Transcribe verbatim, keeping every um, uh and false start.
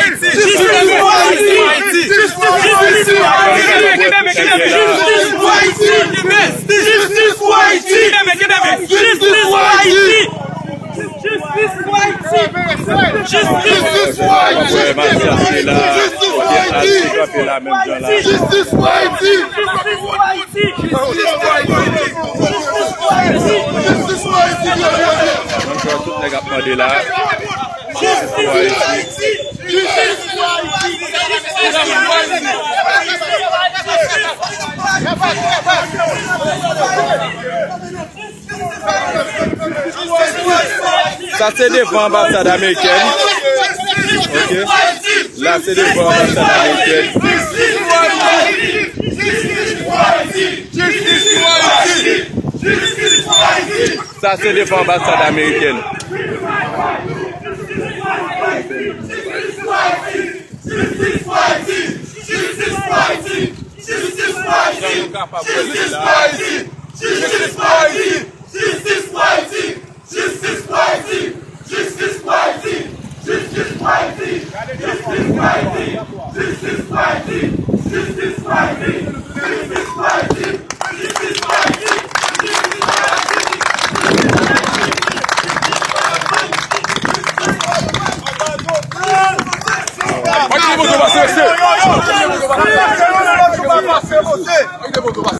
Jistis pou Ayiti! Jistis pou Ayiti! Jistis pou Ayiti! Jistis pou Ayiti! Jistis pou Ayiti! Jistis pou Ayiti! Jistis pou Ayiti! Jistis pou Ayiti! Jistis pou Ayiti! Jistis pou Ayiti! Jistis pou Ayiti! Jistis pou Ayiti! Jistis pou Ayiti! Jistis pou Ayiti! Jistis pou Ayiti! Jistis pou Ayiti! Jistis pou Ayiti! Sa se devan anbasad amerikèn. Ok. La se devan anbasad amerikèn. Sa se devan anbasad amerikèn. Jistis pou Ayiti! Jistis pou Ayiti! Jistis pou Ayiti! Jistis pou Ayiti! Jistis pou Ayiti! Jistis pou Ayiti! Jistis pou Ayiti! Jistis pou Ayiti! Jistis pou Ayiti! Jistis pou Ayiti! Jistis pou Ayiti! Jistis pou Ayiti! Jistis pou Ayiti!